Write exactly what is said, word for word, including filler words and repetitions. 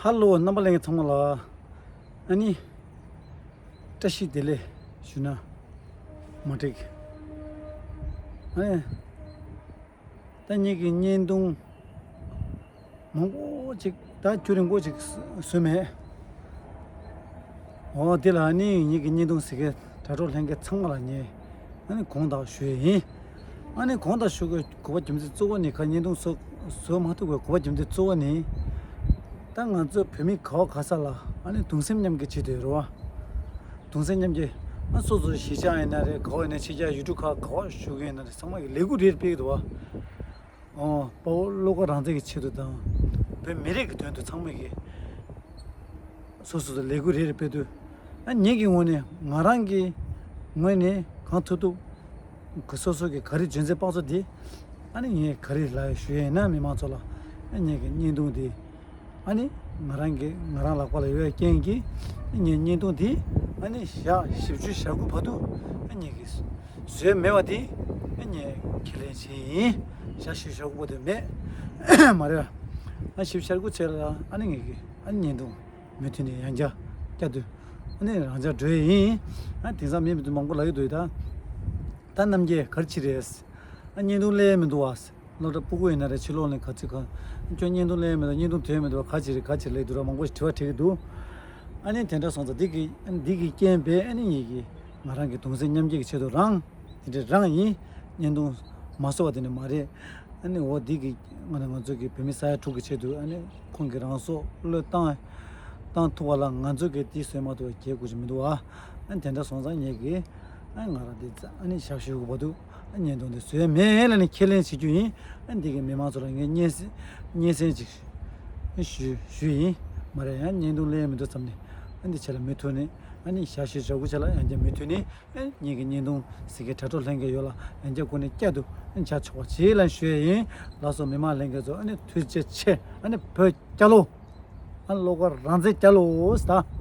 ཧ་ལོ། རྣམ་པ་ལྷན་རྒྱས་ཚང་མ་ལ་ཨ་ནི་བཀྲ་ཤིས་བདེ་ལེགས་ཞུ་ན་མ་འགྲིག་ཨ་ནི་ད་ངེད་ཀྱི་བརྙན་ཐུང་མང་པོ་ཅིག་ད་རྒྱུན་རིང་པོ་ཅིག་བཟོས་མེད། འོ་དེ་ལ་ཨ་ནི་ངེད་ཀྱི་བརྙན་ཐུང་གཟིགས་མཁན་དྲ་གྲོགས་ལྷན་རྒྱས་ཚང་མ་ལ་ངས་ཨ་ནི་དགོངས་དག་ཞུ་ཡས་ཡིན། ཨ་ནི་དགོངས་དག་ཞུ་དགོས་དགོས་པ་རྒྱུ་མཚན་གཙོ་བོ་ནི་ཁ་བརྙན་ཐུང་བཟོ་བཟོ་མ་ཐུབ་པའི་དགོས་པ་རྒྱུ་མཚན་གཙོ་བོ་ནི། ད་ང་ཚོ་བོད་མི་ག་བ་ག་ས་ལ་ཨ་ནི་གདུང་སེམས་མཉམ་སྐྱེད་བྱེད་འདོད་རེད་བ། གདུང་སེམས་མཉམ་སྐྱེད། ཨ་སོ་སོ་གཞིས་ཆགས་ཡིན་ན་རེད། ག་བ་ཡིན་ན་ཕྱི་རྒྱལ་ཡུལ་གྲུ་ཁག་ག་བ་བཞུགས་ཡིན་ན་རེད། ཚང་མ་གི་ལས་འགུལ་རེ་རེ་སྤེལ་གི་འདུག་བ། ཨོ། དཔའ་བོ་བློ་དགའ་རང་བཙན་གྱི་ཆེད་དུ་དང་། བོད་མི་རིགས་ཀྱི་དོན་དུ་ཚང་མ་གི་སོ་སོ་སོ་ལས་འགུལ་རེ་རེ་སྤེལ་དུས། ཨ་ངེད་ཀྱི་ངོས་ནས་ང་རང་གི་ངོས་ནས་གང་ཐུབ་ཐུབ་གི་སོ་སོ་གི་ག་རེ་འཇོན་ཚད་དཔག་ཚོད་དེ་ཨ་ནི་ངས་ག་རེ་ལ་ཞུ་ཡས་ཡིན་ན་མི་མང་ཚོ་ལ་ཨ་ངེད་ཀྱི་བརྙན་ཐུང་དེ་ཨ་ནི་ང་རང་གི་ང་རང་ལག་པ་ལ་ཡོད་པའི་རྐྱེན་གྱིས་ཨ་ངས་བརྙན་ཐུང་དེ་ཨ་ནི་ཞག་བཞི་བཅུ་ཞེ་དགུ་བར་དུ་ཨ་ངེད་ཀྱི་བཟོས་མེད་པ་དེ་ཨ་ངས་ཁས་ལེན་བྱས་ཡིན། ཞག་བཞི་བཅུ་ཞེ་དགུ་བར་དུ་མེད་མ་རེད། ཨ་བཞི་བཅུ་ཞེ་དགུ་ཚེ་ལ་ཨ་ནི་ངེད་ཀྱི་ཨ་ནི་བརྙན་ཐུང་མུ་མཐུད་ནས་ཡང་བསྐྱར་བསྐྱར་དུ་ཨ་ནི་རང་འཇགས་འགྲོ་ཡི་ཡིན། ཨ་དེང་སང་མི་མང་པོ་ལབ་ཀྱི་འདུག་ད་ད་རྣམ་རྒྱལ་ག་རེ་བྱེད་རེད། ཨ་བརྙན་ཐུང་ལས་མི་འདུག་བ། སློབ་གྲྭ་སྤུ་གུ་ཡིན་ན་རེད། ཕྱི་ལོགས་ནས་ག་ཚོད་ག་ཁྱོད་བརྙན་ཐུང་ལས་མི་འདུག་བརྙན་ཐུང་དོན་མི་འདུག་བ། ག་བྱེད་རེད་ག་བྱེད་རེད་ལབ་འདུག་ར། མང་པོ་ཞིག་དྲི་བ་དྲི་གི་འདུག་ཨ་ནི་དེ་འདྲ་སོང་ཙང་འདི་གི་འདི་གི་རྐྱེན་པས་ཨ་ནི་ངེད་ཀྱི་ང་རང་གི་གདུང་སེམས་མཉམ་སྐྱེད་ཀྱི་ཆེད་དུ་རང་དེ་འདྲ་རང་ཡིན། བརྙན་ཐུང་མ་བཟོ་བ་དེ་ནི་མ་རེད། ཨ་ནི་འོ་འདི་གི་ང་ནི་ང་ཚོ་གི་བོད་མི་ས་ཡ་དྲུག་གི་ཆེད་དུ་ཨ་ནི་ཁོང་གི་རང་སྲོག་བློས་བཏང་བཏང་ཐུབ་པ་ལ་ང་ཚོ་གི་དེ་བཟོས་མ་ཐུབ་པ་གལ་དགོས་ཀྱི་མི་འདུག་བ། ཨ་ནི་དེ་འདྲ་སོང་ཙང་ངེད་ཀྱི་ཨ་ང་རང་དེ་ཙ་ཨ་ནི་ཞག་བཞི་དགུ་བར་དུ་ཨ་བརྙན་ཐུང་དེ་བཟོས་མེད་ལ་ནི་ཁས་ལེན་བྱེད་རྒྱུ་ཡིན། ཨ་འདི་གི་མི་མང་ཚོ་ལ་ངས་སྙན་སེ་སྙན་སེང་ཅིག་ཞུ་ཞུ་ཡིན། མ་རེད་ཡང་བརྙན་ཐུང་ལེན་མི་འདུག་བསམ་ནས་ཨ་འདི་ཆེ་ལ་མུ་མཐུད་ནས་ཨ་ནི་ཞག་བཞི་ཞག་དགུ་ཆེ་ལ་ཡང་བསྐྱར་མུ་མཐུད་ནས་ཨ་ངེད་ཀྱི་བརྙན་ཐུང་གཟིགས་མཁན་དྲ་གྲོགས་ལྷན་རྒྱས་ཡོད་ལ་ཡང་བསྐྱར་སྒོ་ནས་བསྐྱར་དུ་ཨ་བྱ་ཆོག་པ་བྱེད་ལ་ཞུ་ཡ་ཡིན། ལགས་སོ། མི་མང་ལྷན་རྒྱས་ཚོ་ཨ་ནི་ཐུགས་རྗེ་ཆེ། ཨ་ནི་བོད་རྒྱལ་ལོ། ཨ་བློ་དགའ་རང་བཙན་རྒྱལ་ལོ་ཟེར་ད།